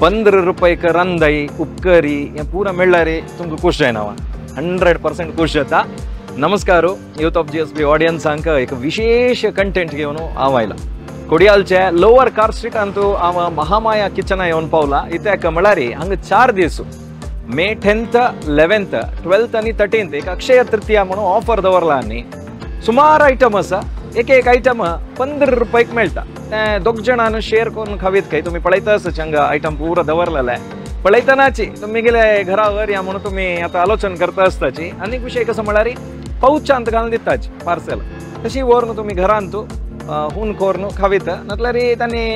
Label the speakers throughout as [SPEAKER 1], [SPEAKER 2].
[SPEAKER 1] 15 रुपयेक रांदाई उपकरी हें पुरा मेळ्ळ्यार तुमकां खूश जायना 100% खूश जाता। नमस्कार यूथ ऑफ GSB ऑडियन्सांक एक विशेष कंटेंट घेवन हांव आयला कोडियालचे लोअर कार स्ट्रीटांतू हांव महामाया किचना येवन पावला। इत्याक म्हळ्यार हांगा 4 दीस मे 10th 11th 12th आनी 13th एक अक्षय तृतीया म्हणून ऑफर दवरला आनी सुमार आयटम आसा। एक एक आयटम 15 रुपयेक मेळटा। ते दोग जाणां शेअर करून खावीत काय तुमी पळयता आसत हांगा आयटम पुरा दवरलेले पळयतनाची तुमी गेले घरा व्हरया म्हणून तुमी आतां आलोचन करता आसताची। आनीक विशय कसो म्हळ्यार पावचांत घालून दिताची पार्सल तशी व्हरून तुमी घरांत हून करून खावीत नातल्यार तांणी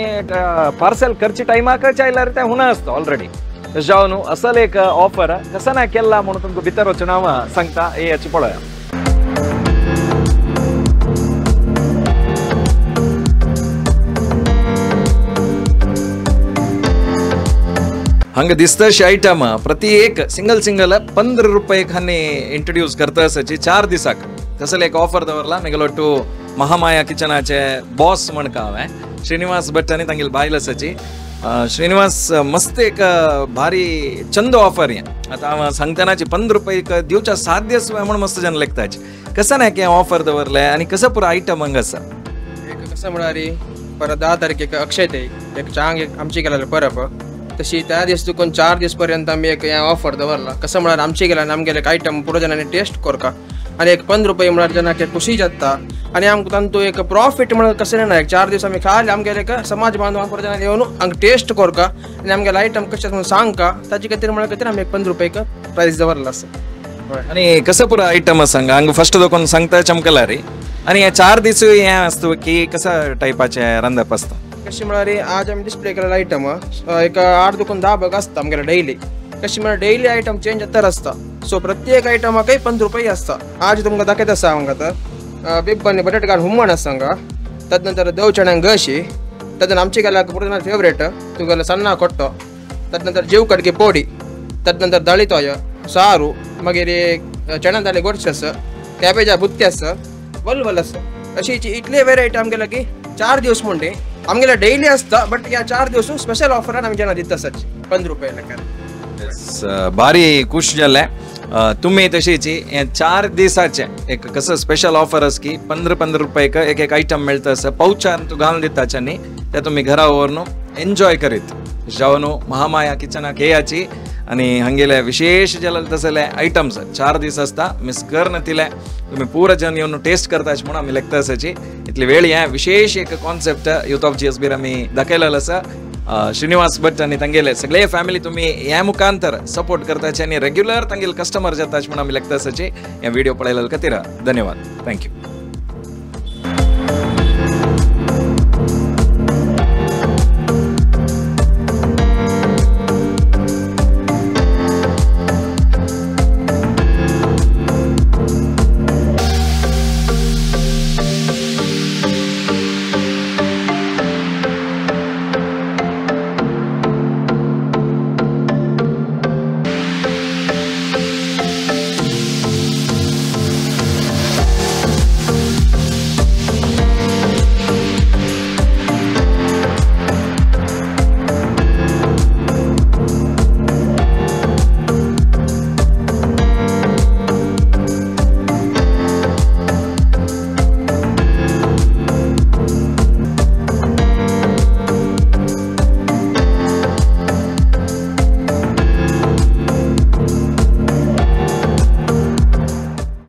[SPEAKER 1] पार्सल करचे टायमाकच आयल्यार तें हुना आसता ऑलरेडी। तशें जावन असल एक ऑफर कसो ना केला म्हणून तुमकां भितर वचून हांव सांगता येयाची पळोवया। हांगा दिसतशी आयटम प्रति एक सिंगल सिंगल 15 रुपयेक हांणी इंट्रोड्यूस करता आसाची 4 दिसाक तसले एक ऑफर दवरला। मेगेलो टू महामाया किचनाचे बॉस म्हणका हांवें श्रीनिवास भट आनी तांगेली बायल आसाची। श्रीनिवास मस्त एक भारी चंद ऑफर हें आतां हांव सांगतनाची 15 रुपयेक दिवच्या 7 दीस म्हूण मस्त जन लेखताची कसं ना की ऑफर दवरलें आनी कसं पुरो आयटम हांगा आसा।
[SPEAKER 2] एक कसं म्हळ्यार परत 10 तारखेक अक्षय ते एक चांग एक आमची केलेले परब तशी त्या दीस चुकून 4 दीस पर्यंत आमी एक हें ऑफर दवरला। कसं म्हळ्यार आमचे गेला आनी आमगेले एक आयटम पुरो जाणांनी टेस्ट करका आनी एक 15 रुपये म्हळ्यार जाणांक एक खुशी जाता आनी आमकां तांतू एक प्रॉफीट म्हळ्यार कशें ना एक 4 दीस आमी खाली आमगेले एक समाज बांधवांक पुरो जाणांनी येवन हांगा टेस्ट करका आनी आमगेले आयटम कशें म्हणून सांगका ताजे खातीर म्हळ्यार खातीर आमी एक 15 रुपये प्रायस दवरला आसा।
[SPEAKER 1] आनी कसं पुरो आयटम आसा हांगा फस्ट दोकोन सांगता चमकला रे आनी हे 4 दीस हें आसता की कसं टायपाचें रांदप आसता।
[SPEAKER 2] कशी म्हळ्यार आज आमी डिस्प्ले केलेले आयटम एक 8 दुकून 10 बग आसता आमगेले डेली। कशी म्हळ्यार डेली आयटम चेंज जाता आसता सो प्रत्येक आयटमाकय 15 रुपये आसता। आज तुमकां दाखयता आसा हांगा आतां बिब्बन बटाट घालून हुमण आसा हांगा, तद नंतर दव चण्यांक गशी, तद आमचे गेल्याक पुरो फेवरेट तुगेलो सन्ना कोट्टो, तद नंतर जीव कडकी पोडी, तद नंतर दळितोय सारू, मागीर चण्या दाळे गोडशे आसा, कॅबेजा बुत्ती आसा, वलवल आसा। अशी इतले वेरायटी आमगेले की 4 दिवस म्हणटे आमगेले डेली आसता बट ह्या 4 दिवस स्पेशल ऑफरान आमी जेन्ना दिता आसा 15 रुपये लेखान।
[SPEAKER 1] भारी खुश जालें तुमी तशीची हे 4 दिसाचे एक कसं स्पेशल ऑफर आसा की 15-15 रुपयेक एक एक आयटम मेळटा आसा पावचान तूं घालून दिताचे न्ही ते तुमी घरा व्हरून एन्जॉय करीत जावन महामाया किचनाक येयाची आनी हांगेले विशेष जाले तसले आयटम्स 4 दीस आसता मिस कर तिले तुमी पुरा जन येवन टेस्ट करताच म्हणून आमी लेखता आसाची। इतली वेळ हें विशेष एक कॉन्सेप्ट यूथ ऑफ GSB आमी दाखयलेलो आसा। श्रीनिवास भट आनी तांगेले सगळे फॅमिली तुमी ह्या मुखांतर सपोर्ट करताचे आनी रेग्युलर तांगेले कस्टमर जाताच म्हणून आमी लेखता आसाची। हे व्हिडिओ पळयले खातीर धन्यवाद, thank you.